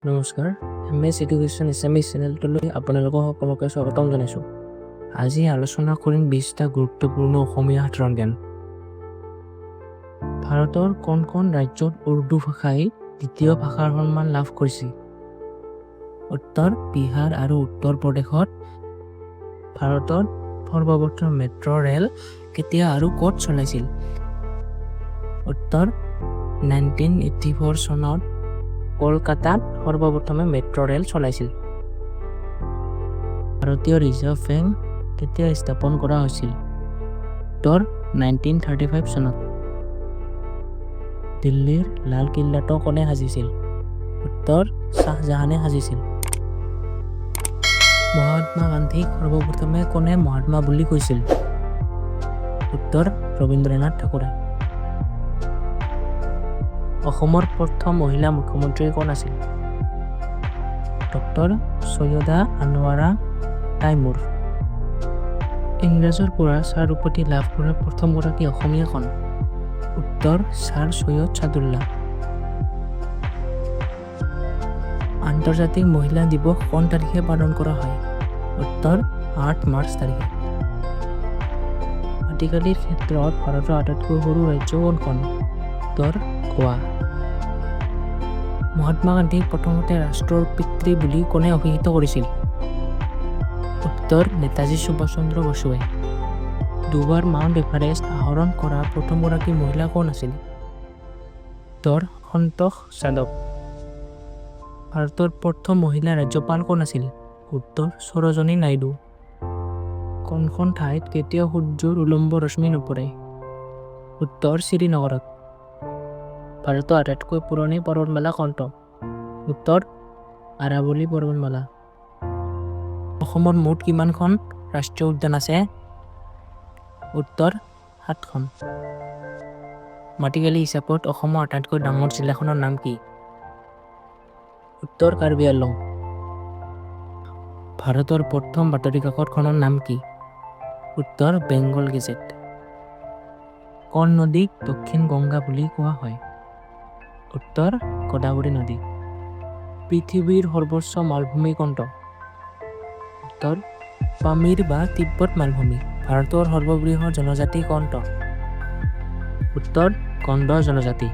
নমস্কাৰ, M S education Assamese চেনেলটোলৈ আপোনালোকক সকলোকে স্বাগতম জনাইছোঁ। আজি আলোচনা কৰিম 20টা গুৰুত্বপূৰ্ণ অসমীয়া সাধাৰণ জ্ঞান। ভাৰতৰ কোনখন ৰাজ্যত উৰ্দু ভাষাই দ্বিতীয় ভাষাৰ সন্মান লাভ কৰিছে? উত্তৰ, বিহাৰ আৰু উত্তৰ প্ৰদেশত। ভাৰতত সৰ্বপ্ৰথম মেট্ৰ' ৰেল কেতিয়া আৰু ক'ত চলাইছিল? উত্তৰ, 1984 চনত কলকাতাত সৰ্বপ্ৰথমে মেট্ৰ' ৰেল চলাইছিল। ভাৰতীয় ৰিজাৰ্ভ বেংক কেতিয়া স্থাপন কৰা হৈছিল? উত্তৰ, 1935 চনত। দিল্লীৰ লালকিল্লাটো কোনে সাজিছিল? উত্তৰ, শ্বাহজাহানে সাজিছিল। মহাত্মা গান্ধীক সৰ্বপ্ৰথমে কোনে মহাত্মা বুলি কৈছিল? উত্তৰ, ৰবীন্দ্ৰনাথ ঠাকুৰে। অসমৰ প্ৰথম মহিলা মুখ্যমন্ত্ৰী কোন আছিল? ডক্টৰ চৈয়দা আনোৱাৰা টাইমুৰ। ইংৰাজৰ পৰা ছাৰ উপাধি লাভ কৰা প্ৰথমগৰাকী অসমীয়া কোন? উত্তৰ, ছাৰ চৈয়দ চাদুল্লাহ। আন্তৰ্জাতিক মহিলা দিৱস কোন তাৰিখে পালন কৰা হয়? উত্তৰ, 8 মাৰ্চ তাৰিখে। মাটিকালিৰ ক্ষেত্ৰত ভাৰতৰ আটাইতকৈ সৰু ৰাজ্য কোনখন? উত্তৰ, গোৱা। মহাত্মা গান্ধীক প্ৰথমতে ৰাষ্ট্ৰৰ পিতৃ বুলি কোনে অভিহিত কৰিছিল? উত্তৰ, নেতাজী সুভাষ চন্দ্ৰ বসুৱে। দুবাৰ মাউণ্ট এভাৰেষ্ট আৰোহণ কৰা প্ৰথমগৰাকী মহিলা কোন আছিল? উত্তৰ, সন্তোষ যাদৱ। ভাৰতৰ প্ৰথম মহিলা ৰাজ্যপাল কোন আছিল? উত্তৰ, সৰোজিনী নাইডু। কোনখন ঠাইত কেতিয়াও সূৰ্যৰ উলম্ব ৰশ্মি নপৰে? উত্তৰ, শ্ৰীনগৰত। ভাৰতৰ আটাইতকৈ পুৰণি পৰ্বতমালা কোনটো? উত্তৰ, আৰাৱলী পৰ্বতমালা। অসমত মুঠ কিমানখন ৰাষ্ট্ৰীয় উদ্যান আছে? উত্তৰ, সাতখন। মাটিকালি হিচাপত অসমৰ আটাইতকৈ ডাঙৰ জিলাখনৰ নাম কি? উত্তৰ, কাৰ্বি আংলং। ভাৰতৰ প্ৰথম বাতৰি কাকতখনৰ নাম কি? উত্তৰ, বেংগল গেজেট। কোন নদীক দক্ষিণ গংগা বুলি কোৱা হয়? উত্তৰ, গোদাবৰী নদী। পৃথিৱীৰ সৰ্বোচ্চ মালভূমি কোনটো? উত্তৰ, পামিৰ বা তিব্বত মালভূমি। ভাৰতৰ সৰ্ববৃহৎ জনজাতি কোনটো? উত্তৰ, গণ্ড জনজাতি।